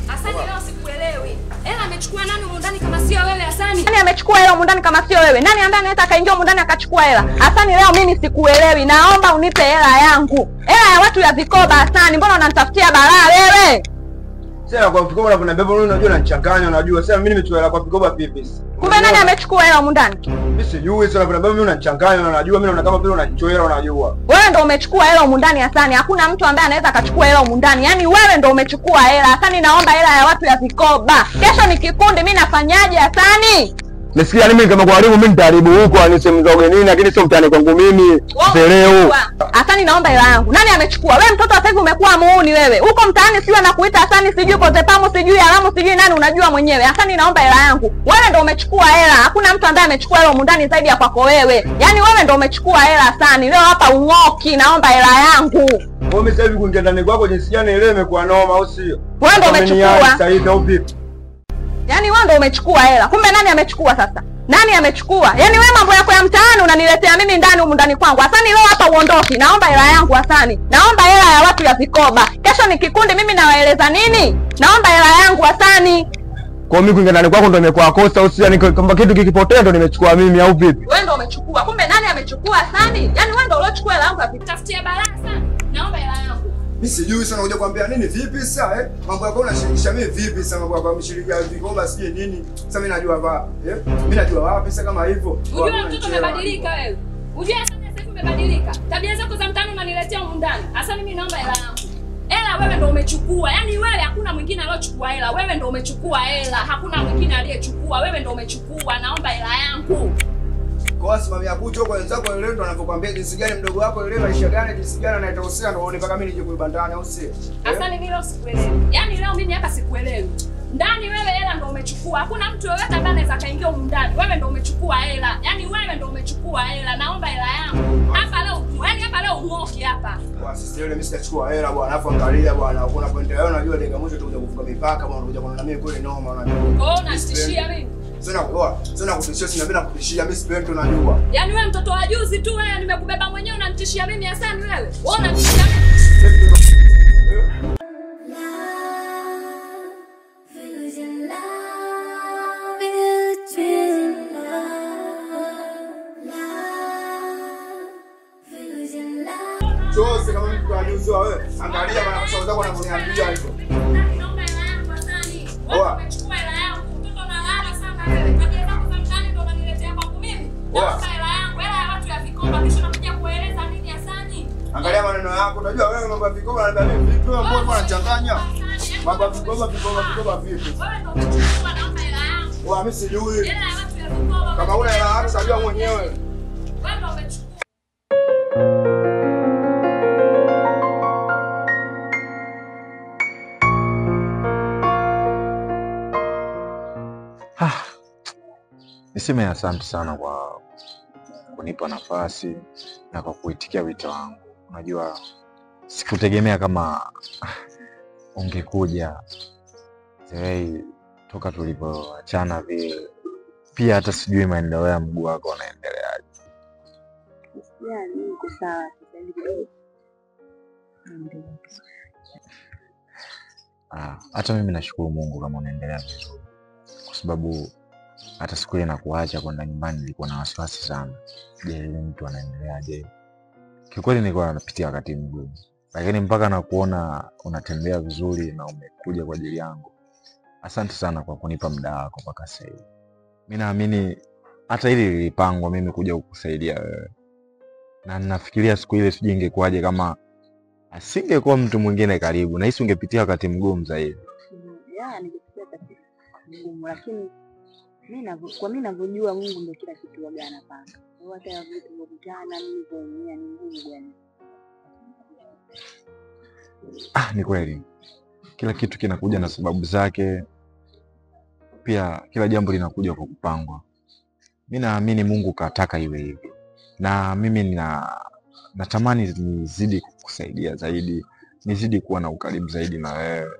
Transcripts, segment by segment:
Hasani leo sikuelewi. Hela amechukua nani humu ndani kama sio wewe Hasani? Nani amechukua hela humu ndani kama sio wewe? Nani ambaye anaweza akaingia humu ndani akachukua hela? Hasani leo mimi sikuelewi. Naomba unipe hela yangu. Hela ya watu ya vikoba Hasani, mbona unanitafutia balaa wewe? Sasa kwa vikoba unaniambia wewe, unajua unanichanganya, unajua. Sasa mimi nimechukua hela kwa vikoba vipi? Kumbe nani amechukua hela humu ndani? Mimi sijui, sasa unaniambia mimi unanichanganya, unajua mimi naona kama vile unanichoa hela, unajua. Wewe ndio umechukua hela humu ndani Hasani. Hakuna mtu ambaye anaweza akachukua hela humu ndani. Yaani wewe ndio umechukua hela. Hasani naomba hela ya watu ya vikoba. Kesho ni kikundi, mimi nafanyaje Hasani? Nisikia mimi kama kuharibu mimi nitaharibu huko, ni sehemu za ugenini, lakini sio mtaani kwangu mimi. Leo. Hasani naomba hela yangu. Nani amechukua? Wewe mtoto sasa hivi umekuwa muuni wewe. Huko mtaani sio anakuita Hasani, sijui Kozepamu, sijui Alamu, sijui nani, unajua mwenyewe. Hasani naomba hela yangu. Wewe ndio umechukua hela. Hakuna mtu ambaye amechukua hela humu ndani zaidi ya kwako wewe. Yaani wewe ndio umechukua hela Hasani. Leo hapa ung'oki, naomba hela yangu. Wewe sasa hivi kuingia ndani kwako jinsi gani ile imekuwa noma au sio? Wewe ndio umechukua. Sasa hivi au vipi? Yaani wewe ndio umechukua hela. Kumbe nani amechukua sasa? Nani amechukua? Yaani wewe mambo yako ya mtaani unaniletea mimi ndani humu ndani kwangu. Hasani leo hapa uondoki. Naomba hela yangu Hasani. Naomba hela ya watu ya vikoba. Kesho ni kikundi, mimi nawaeleza nini? Naomba hela yangu Hasani. Kwa mimi kuingia ndani kwako ndio imekuwa kosa au sio? Yaani kwamba kitu kikipotea ndio nimechukua mimi au vipi? Wewe ndio umechukua. Kumbe nani amechukua Hasani? Yaani wewe ndio uliochukua hela yangu ya vitafutia balaa Hasani. Naomba hela yangu. Mimi sijui sana unakuja kuambia nini vipi sasa eh? Mambo yako unashirikisha mimi vipi sasa, mambo yako mshirika vikoba sijui nini. Sasa mimi najua va. Eh? Mimi najua wapi sasa kama hivyo. Unajua mtoto umebadilika wewe. Unajua sasa hivi umebadilika. Tabia zako za mtaani unaniletea humu ndani. Sasa mimi naomba hela yangu. Hela wewe ndio umechukua. Yaani wewe hakuna mwingine aliyochukua hela. Wewe ndio umechukua hela. Hakuna mwingine aliyechukua. Wewe ndio umechukua. Naomba hela yangu. Kwa simamia kucho kwa wenzako leo ndo anavyokuambia jinsi gani mdogo wako leo maisha gani jinsi gani anaitahusia ndo uone mpaka mimi nije kuiba ndani au sio? Hasani mimi leo sikuelewi. Yaani leo mimi hapa sikuelewi. Ndani wewe hela ndo umechukua. Hakuna mtu yeyote ambaye anaweza kaingia humu ndani. Wewe ndo umechukua hela. Yaani wewe ndo umechukua hela. Naomba hela yangu. Hapa leo, yaani hapa leo uoki hapa. Kwa sisi leo mimi sitachukua hela bwana. Alafu angalia bwana, uko unapoendelea wewe unajua dakika mwisho tutakuja kuvuka mipaka bwana, unakuja kuona mimi kweli noma unajua. Oh, unanitishia mimi. Sina kuoa, sina kutishia, sina bila kutishia, mimi sipendi unajua. Yaani wewe mtoto wa juzi tu wewe nimekubeba mwenyewe unanitishia mimi Hasani wewe. Wewe unanitishia mimi. Chose kama mtu wa juzi wewe, angalia bana kwa sababu wananiambia hivyo. Naomba hela yangu Hasani. Wewe umechukua hela yangu. Mtoto analala sana wewe. Tabia zako za mtaani ndio unaniletea kwangu mimi. Naomba hela yangu, hela ya watu ya vikoba kisha nakuja kueleza nini Hasani? Angalia maneno yako, unajua wewe mambo ya vikoba unaniambia mimi vipi wewe mbona unachanganya? Mambo ya vikoba vikoba vikoba vipi? Wewe ndio umechukua, naomba hela yangu. Wewe mimi sijui. Hela ya watu ya vikoba. Kama una hela yako unajua mwenyewe. Wewe ndio umechukua. Niseme asante sana kwa kunipa nafasi na kwa kuitikia wito wangu. Unajua sikutegemea kama ungekuja. Zewei toka tulipoachana vile. Pia hata sijui maendeleo ya mguu wako yanaendeleaje. Yaani niko sawa sasa hivi kidogo. Hata mimi nashukuru Mungu kama unaendelea vizuri. Kwa sababu hata siku ile nakuacha kwenda nyumbani nilikuwa na wasiwasi sana. Je, yule mtu anaendeleaje? Kiukweli nilikuwa napitia wakati mgumu. Lakini mpaka nakuona unatembea vizuri na umekuja kwa ajili yangu. Asante sana kwa kunipa muda wako mpaka sasa hivi. Mimi naamini hata hili lilipangwa mimi kuja kukusaidia wewe. Na ninafikiria siku ile sijui ingekuwaje kama asingekuwa mtu mwingine karibu, na hisi ungepitia wakati mgumu zaidi. Ya, ningepitia wakati mgumu, lakini kwa mimi ninavyojua Mungu ndio kila kitu waga anapanga. Kwa hata vitu vikutana mimi kuumia ni Mungu yani. Ni kweli. Kila kitu kinakuja na sababu zake. Pia kila jambo linakuja kwa kupangwa. Mimi naamini Mungu kataka iwe hivi. Na mimi natamani nizidi kukusaidia zaidi, nizidi kuwa na ukaribu zaidi na wewe.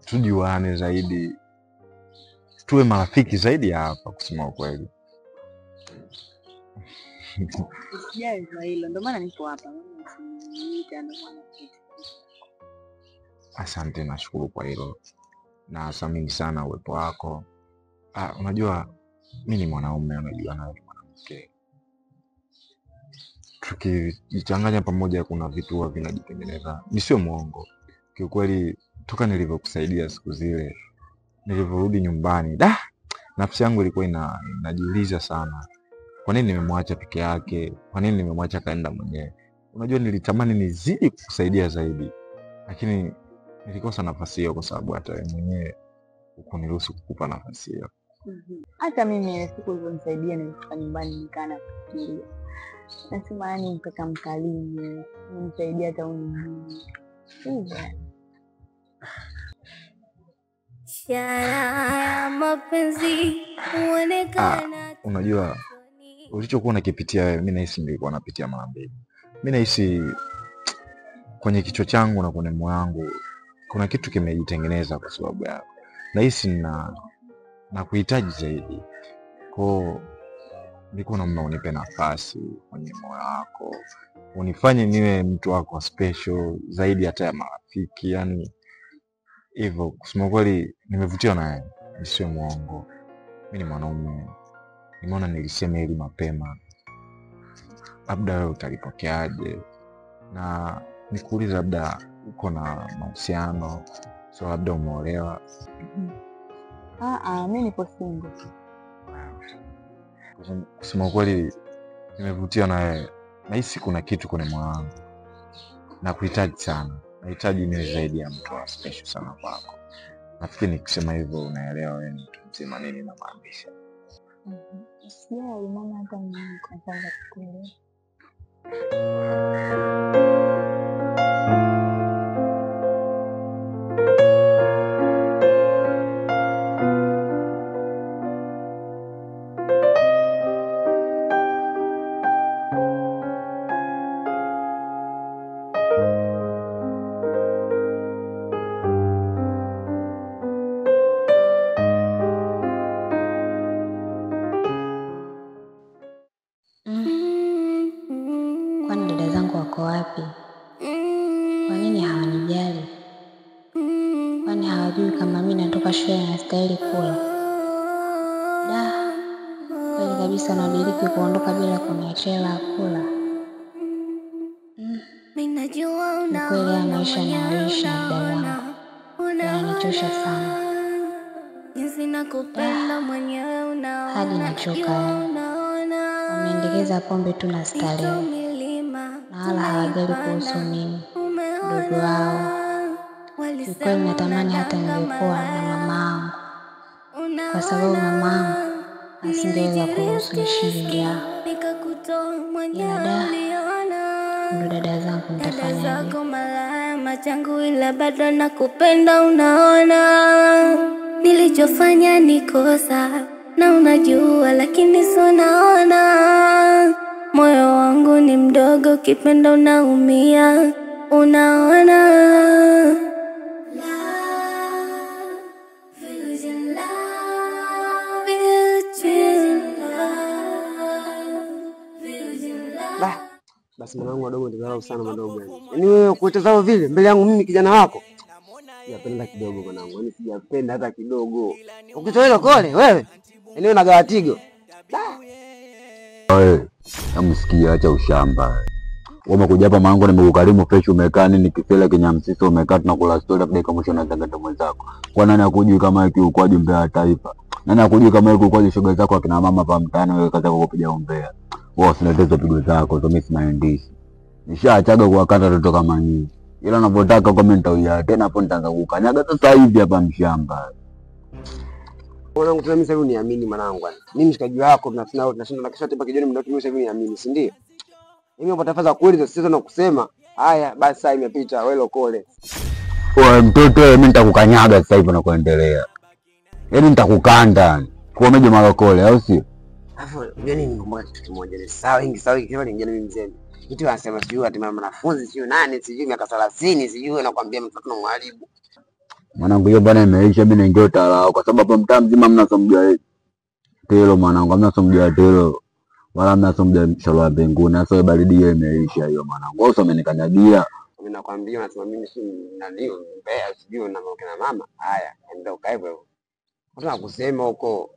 Tujuane zaidi. Tuwe marafiki zaidi ya hapa kusema ukweli. Usijali kwa hilo, ndio maana nipo hapa. Mimi ndio maana. Asante, nashukuru kwa hilo. Na thamini sana uwepo wako. Unajua mimi ni mwanaume, unajua na wewe ni mwanamke. Tukijichanganya pamoja kuna vitu huwa vinajitengeneza. Ni sio muongo. Kiukweli toka nilivyokusaidia siku zile, nilivyorudi nyumbani, nafsi yangu ilikuwa inajiuliza sana. Kwa nini nimemwacha peke yake? Kwa nini nimemwacha kaenda mwenyewe? Unajua nilitamani nizidi kukusaidia zaidi, lakini nilikosa nafasi hiyo kwa sababu hata wewe mwenyewe hukuniruhusu kukupa nafasi hiyo. Hata mimi ile siku ulivyonisaidia nilifika nyumbani nikaa nafikiria. Nasema yani mkaka mkarimu, umenisaidia hata unijui. Hivyo. Unajua ulichokuwa unakipitia wewe, mimi nahisi nilikuwa napitia mara mbili. Mimi nahisi kwenye kichwa changu na kwenye moyo wangu kuna kitu kimejitengeneza kwa sababu yako. Nahisi na kuhitaji zaidi. Kwa hiyo nilikuwa naomba unipe nafasi kwenye moyo wako, unifanye niwe mtu wako special zaidi hata ya marafiki, yani hivyo. Kusema kweli nimevutiwa na wewe, nisiwe muongo. Mimi ni mwanaume, nimeona nilisema hili mapema, labda wewe utalipokeaje? Na nikuulize, labda uko na mahusiano, so labda umeolewa? Mimi nipo single. Kusema kweli nimevutiwa na wewe, nahisi kuna kitu kwenye moyo wangu na kuhitaji sana. Nahitaji niwe zaidi ya mtu wa special sana kwako. Nafikiri nikisema hivyo unaelewa wewe ni mtu mzima nini namaanisha. Sijali maana hata mimi kwanza kukuelewa. Kwani dada zangu wako wapi? Kwa nini hawanijali? Kwani hawajui kama mimi natoka shule na nastahili kula? Da, kweli kabisa nadiriki kuondoka bila kuniachia hela ya kula. Ni kweli haya maisha nayoishi na dada zangu yananichosha sana. Da, hadi nachoka. Wameendekeza pombe tu na starehe, na wala hawajali kuhusu mimi mdogo wao. Kiukweli natamani hata ningekuwa na mama yangu, kwa sababu mama yangu asingeweza kuruhusu niishi njaa. Ila da, ndo dada zangu nitafanyaje? Ila bado nakupenda, unaona nilichofanya ni kosa na unajua, lakini sio naona moyo wangu ni mdogo, ukipenda unaumia, unaona. Basi mwanangu wadogo ndio sana madogo yani. Yaani wewe kuitazama vile mbele yangu mimi kijana wako. Sijapenda kidogo mwanangu. Yaani sijapenda hata kidogo. Ukitoa hilo kole wewe. Yaani wewe unagawa tigo. Wewe, namsikia acha ushamba. Wewe umekuja hapa mwanangu nimekukarimu fresh umekaa nini kifela kinyamsisi umekaa tunakula story afu dakika mwisho unazangata mwenzako. Kwa nani akujui kama hiki ukwaji umbea wa taifa? Nani akujui kama hiki ukwaji shoga zako akina mama hapa mtaani wewe kaza kukupiga umbea? Wewe usinilete pigo zako, mimi simaandishi. Nishaachaga kuwakata watoto kama nyinyi. Ila unavyotaka kwa mimi nitauya tena hapo nitaanza kukanyaga sasa hivi hapa mshamba. Mwanangu tena mimi sasa hivi uniamini mwanangu yani. Mimi mshikaji wako tunashinda na kesho hata kijoni mdogo mimi sasa hivi uniamini, si ndio? Mimi hapa tafaza kweli sasa na kusema haya basi sasa imepita wewe lokole. Wewe mtoto wewe mimi nitakukanyaga sasa hivi na kuendelea. Yaani nitakukanda. Kwa meje malokole au sio? Alafu yani nimekumbuka kitu kimoja ni sawa ingi sawa kiwa ni mimi mzee. Kitu anasema sijui ati mama mwanafunzi sijui nani sijui miaka 30 sijui nakwambia mtoto mwalimu. Mwanangu hiyo bwana imeisha, mimi naingia utalao kwa sababu hapo mtaa mzima hamna somjua telo mwanangu, hamna somjua telo wala hamna somjua mshalo wa mbinguni. Sasa baridi hiyo imeisha hiyo mwanangu. Wewe usamenikanyagia. Mimi nakwambia unasema mimi si nani mbea sijui na kina mama. Haya, ndio kae hivyo. Hata kusema huko.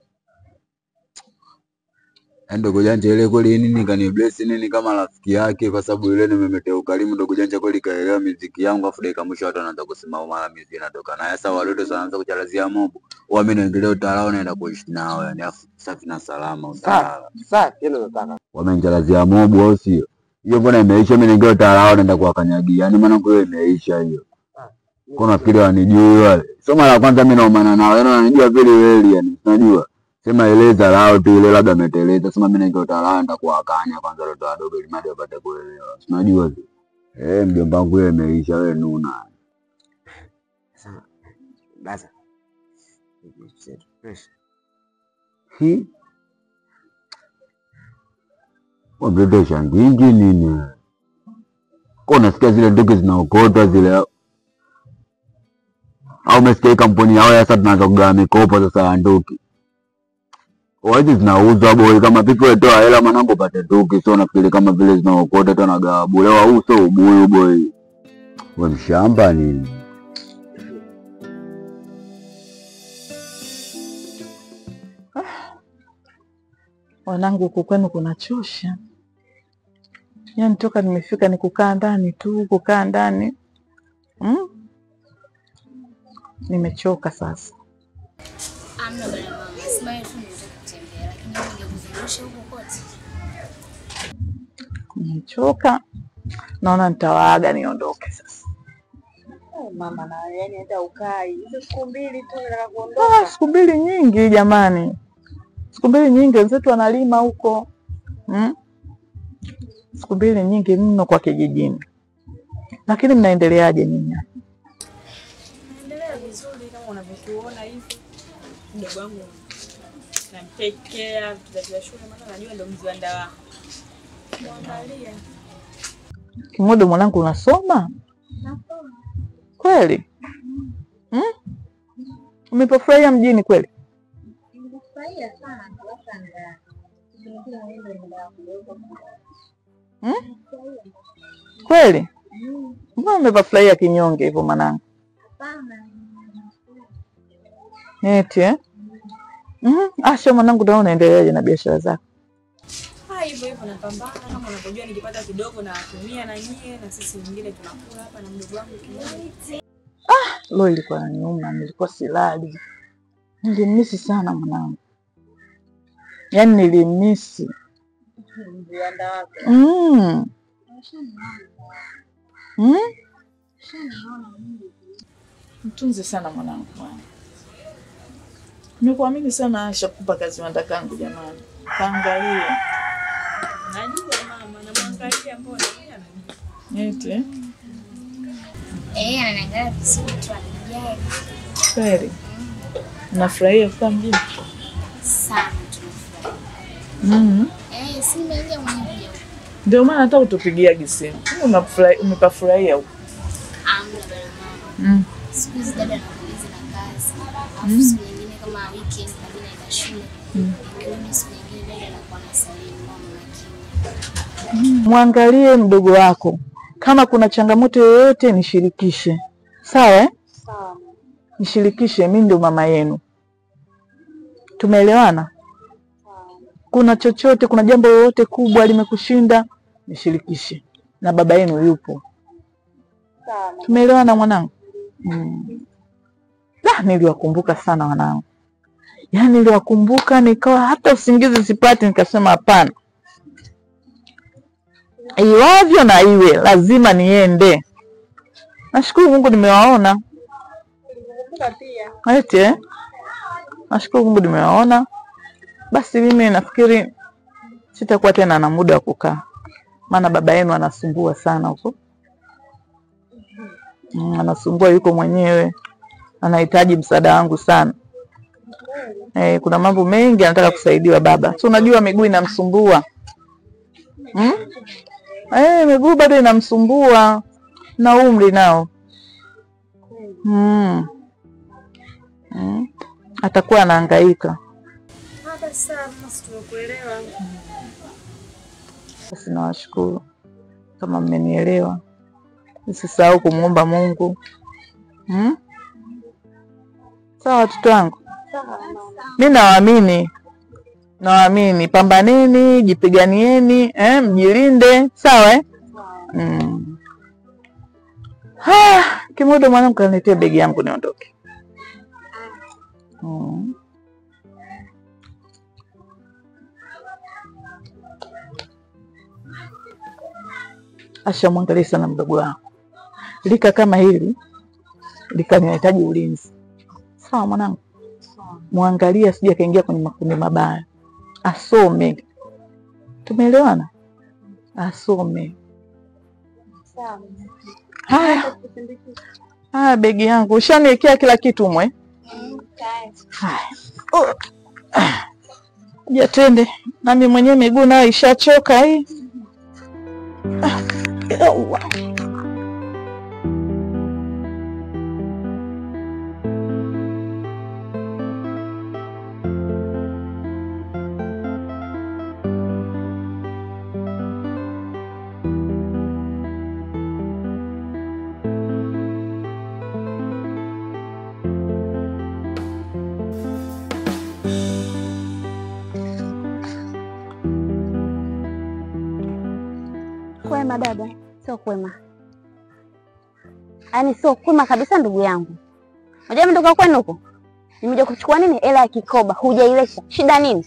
Ndogo Janja ile kweli nini kani bless nini kama rafiki yake, kwa sababu ile nimemetea ukarimu. Ndogo Janja kweli kaelewa muziki yangu, afu dakika mwisho watu wanaanza kusema mara muziki inatoka na sasa watoto wanaanza kuchalazia mobo. Wao mimi naendelea utalao naenda kuishi nao yani, afu safi na salama utalala. Safi ndio nataka. Wamenichalazia mobo au sio? Hiyo mbona imeisha, mimi naingia utalao naenda kuwakanyagia. Yaani maana kwa hiyo imeisha hiyo. Kwa nafikiri wanijui wale. Sio mara ya kwanza mimi naumana nao. Yaani wananijua vile weli yani. Unajua? Sema eleza lao tu ile labda ameteleza. Sema mimi naingia utalao nitakuwakanya kwanza watoto wadogo ili madi wapate kuelewa. Unajua tu. Mjomba wangu yeye imeisha wewe nuna. Sasa basa. Fresh. Hi. Wabebe shangingi nini? Kwa unasikia zile nduki zinaokotwa zile. Au umesikia kampuni yao sasa tunaanza kugawa mikopo sasa ya nduki. Wazi zinauzwa boy, kama pipi wewe hela mwanangu upate nduki, sio nafikiri kama vile zinaokota tu nagawa bure. Au sio ubuyu boy. Wewe mshamba nini? Wanangu huku kwenu kunachosha. Yaani toka nimefika ni kukaa ndani tu, kukaa ndani. Nimechoka sasa. Amna bwana mama, sima tu nitaka kutembea lakini ningekuzungusha huko kote. Nimechoka. Naona nitawaaga niondoke sasa. Mama na yani hata ukai. Hizo siku mbili tu nataka kuondoka. Siku mbili nyingi jamani. Siku mbili nyingi wenzetu wanalima huko. Siku mbili nyingi mno kwa kijijini. Lakini mnaendeleaje nyinyi? Naendelea vizuri kama unavyotuona hivi. Mdogo wangu namtekea vitu vya shule maana najua ndo mziwanda wako. Muangalia. Kimodo mwanangu unasoma? Nasoma. Kweli? Umepofurahia mjini kweli? Nimefurahia sana sana. Kweli? Mbona umepofurahia kinyonge hivyo mwanangu? Hapana. Eti eh? Asha mwanangu ndio unaendeleaje na biashara zako? Hivyo hivyo napambana kama unavyojua nikipata kidogo na watumia na nyie na sisi wengine tunakula hapa na mdogo wangu kidogo. Leo ilikuwa inaniuma, nilikuwa silali. Nilimisi sana mwanangu. Yaani nilimisi. Mziwanda wako. Mtunze sana mwanangu bwana. Nimekuamini sana Asha kukupa kazi wanda kangu jamani. Kaangalia. Najua mama, namwangalia mbona yeye anajua. Eti? Ananiangalia vizuri tu anijali. Kweli? Unafurahia kukaa mjini? Sana tunafurahia. Si nimeingia mwenyewe. Ndio maana hata utupigia simu. Umepafurahia huko. Amna bwana mama. Siku hizi dada anakuuliza na kazi. Alafu siku nyingine kama weekend na mimi naenda shule. Nikirudi siku nyingine dada anakuwa anasalimu mama makini. Muangalie mdogo wako. Kama kuna changamoto yoyote nishirikishe. Sawa eh? Sawa. Nishirikishe, mimi ndio mama yenu. Tumeelewana? Kuna chochote, kuna jambo lolote kubwa limekushinda, nishirikishe. Na baba yenu yupo. Sawa. Tumeelewana mwanangu? Niliwakumbuka sana wanangu. Yaani niliwakumbuka nikawa hata usingizi sipati, nikasema hapana. Iwavyo na iwe, lazima niende. Nashukuru Mungu nimewaona. Eti eh? Nashukuru Mungu nimewaona. Basi mimi nafikiri sitakuwa tena na muda wa kukaa. Maana baba yenu anasumbua sana huko. Anasumbua, yuko mwenyewe. Anahitaji msaada wangu sana. Kuna mambo mengi anataka kusaidiwa baba. So unajua miguu inamsumbua. Miguu bado inamsumbua na umri nao. Atakuwa anahangaika. Basi tumekuelewa. Basi nawashukuru kama mmenielewa. Usisahau kumuomba Mungu. Sawa watoto wangu. Mimi nawaamini. Nawaamini, pambaneni, jipiganieni, mjilinde, sawa eh? Ha, Kimudo mwanangu kaniletea begi yangu niondoke. Asha, mwangalie sana mdogo wako. Lika kama hili likanihitaji ulinzi. Sawa mwanangu? Muangalie asije akaingia kwenye makundi mabaya. Asome. Tumeelewana? Asome. Sawa. Haya. Haya begi yangu. Ushaniwekea kila kitu mwe? Haya. Oh. Ja twende. Nami mwenyewe miguu nayo ishachoka hii. Oh. Kwema dada? Sio kwema. Yaani sio kwema kabisa ndugu yangu. Unajua mimi ndoka kwenu huko? Nimekuja kuchukua nini? Hela ya kikoba, hujaileta. Shida nini?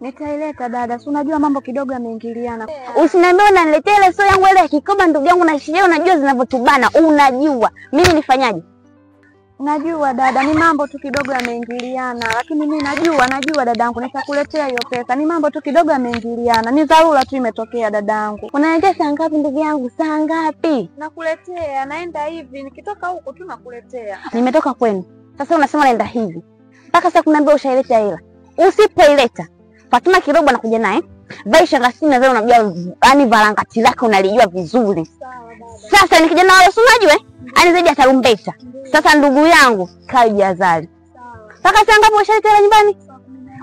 Nitaileta dada, si unajua mambo kidogo yameingiliana. Usiniambie unaniletea ile sio yangu hela ya kikoba ndugu yangu, na shida unajua zinavyotubana, unajua. Mimi nifanyaje? Najua dada, ni mambo tu kidogo yameingiliana, lakini mimi najua dadangu nitakuletea hiyo pesa. Ni mambo tu kidogo yameingiliana, ni dharura tu imetokea dadangu. Unaniletea saa ngapi ndugu yangu? Saa ngapi? Nakuletea, naenda hivi, nikitoka huko tu nakuletea. Nimetoka kwenu. Sasa unasema naenda hivi. Mpaka sasa kuniambia ushaileta hela. Usipoileta, Fatuma Kirobo anakuja naye. Vaisha ngasini na wewe unajua, yani varangati lako unalijua vizuri. Sasa ni kijana wale si unajua eh? Yaani zaidi ya tarumbeta. Sasa ndugu yangu, kaijazali. Mpaka saa ngapi ushaleta hela nyumbani?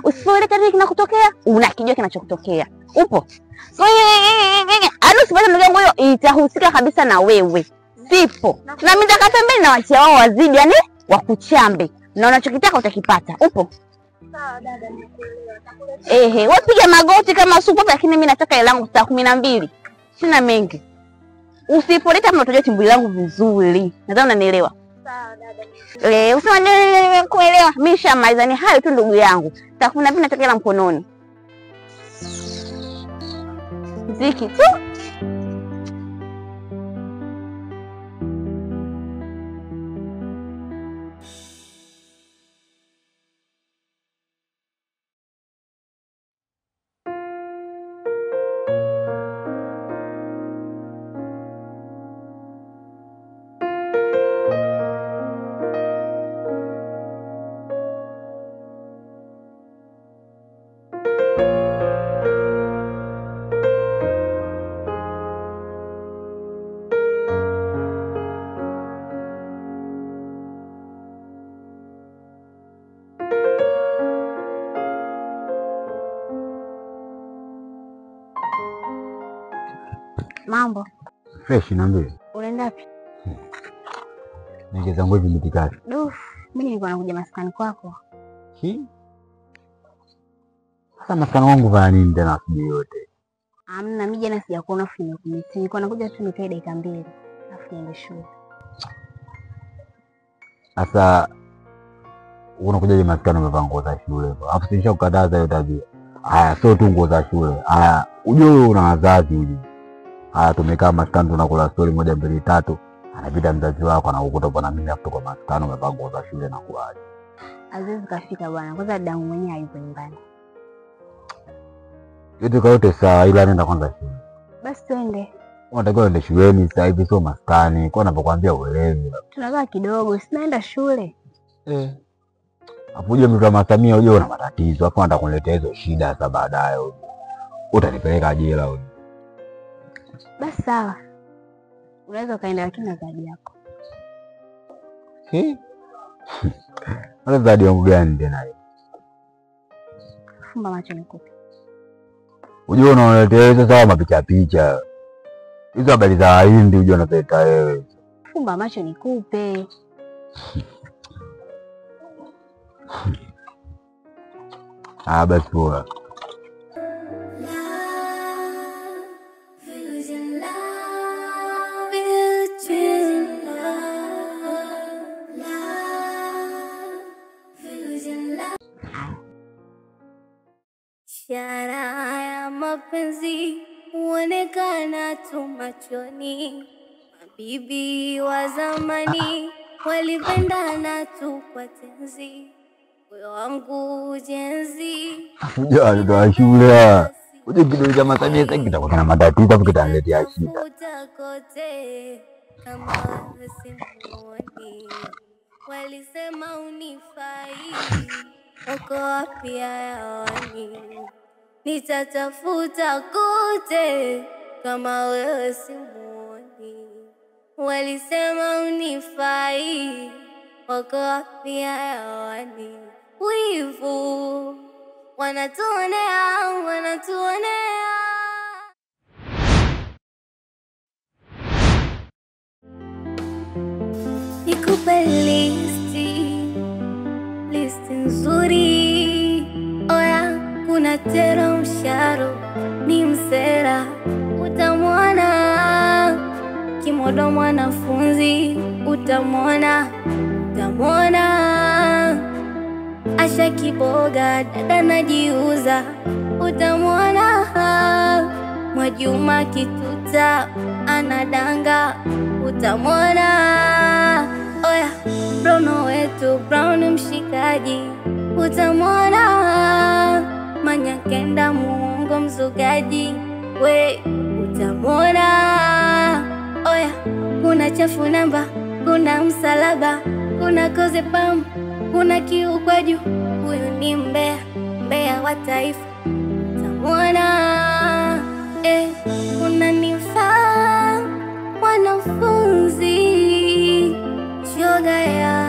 Usipoleta nini kinakutokea? Unakijua kinachokutokea. Upo? So anu usipata ndugu yangu hiyo itahusika kabisa na wewe. Sipo. Na mimi nitaka pembeni na wachia wao wazidi, yani wakuchambe. Na unachokitaka utakipata. Upo? Sawa dada, nimekuelewa. Ehe, wewe piga magoti kama usipo, lakini mimi nataka hela yangu saa 12. Sina mengi. Usipoleta mtoto timbuli langu vizuri. Nadhani unanielewa. Sawa dada. Usema nimekuelewa. Mimi nishamaliza, ni hayo tu ndugu yangu. Saa 12 nataka hela mkononi. Ziki tu. Mambo. Fresh niambie. Unaenda wapi? Nige zangu hivi mitikasi. Duf, mimi nilikuwa nakuja maskani kwako. Hi? Sasa maskani wangu vaa nini tena asubuhi yote? Amna, mimi jana sijakuona afu nimekumisi. Nilikuwa nakuja tu nikae dakika 2 afu niende shule. Sasa unakujaje maskani umevaa nguo za shule? Alafu si nishakukataza hiyo tabia. Haya, sio tu nguo za shule. Haya, ujue wewe una wazazi ujue. Haya, tumekaa maskani tunakula story 1 2 3. Anapita mzazi wako anakukuta bwana mimi afu kwa maskani umevaa nguo za shule na kuaje. Azizi kafika bwana. Kwanza dadangu mwenyewe hayupo nyumbani. Yote kwa yote sawa, ila nenda kwanza shule. Basi twende. Unatakiwa uende shuleni sasa hivi, sio maskani. Kwa ninapokuambia uelewi. Tunakaa kidogo, sinaenda shule. Hapo uje mtu kama Samia uje una matatizo, hapo anataka kuniletea hizo shida sasa baadaye. Utanipeleka jela wewe. Basi sawa. Unaweza ukaenda lakini na zawadi yako. Wala zawadi yangu gani tena hiyo? Fumba macho nikupe. Unajua unaletea hizo sawa mapicha picha. Hizo habari za Wahindi unajua unapeleka wewe. Fumba macho nikupe. Ah, basi poa. Ishara ya mapenzi huonekana tu machoni. Mabibi wa zamani walipendana tu kwa tenzi. Moyo wangu ujenzi. Unajua watoto wa shule. Uje kidole cha Masamia sasa kitakuwa kina matatizo afu kitaniletea shida. Utakote kama simuoni. Walisema unifai, uko wapi hayawani? Nitatafuta kote kama wewe simuoni. Walisema unifai, wako wapi hayawani? Wivu wanatuonea, wanatuonea. Nikupe listi nzuri. Oya, kuna tero msharo ni msera, utamwona kimodo mwanafunzi, utamwona, utamwona Asha kiboga dada najiuza, utamwona Mwajuma kituta anadanga, utamwona. Oya, Bruno wetu Brown mshikaji, utamwona Manyakenda muongo mzugaji, we utamwona. Oya, kuna chafu namba, kuna msalaba, kuna koze pam, kuna kiukwaju, huyu ni mbea, mbea wa taifa, utamwona. Unanifaa mwanafunzi, shoga ya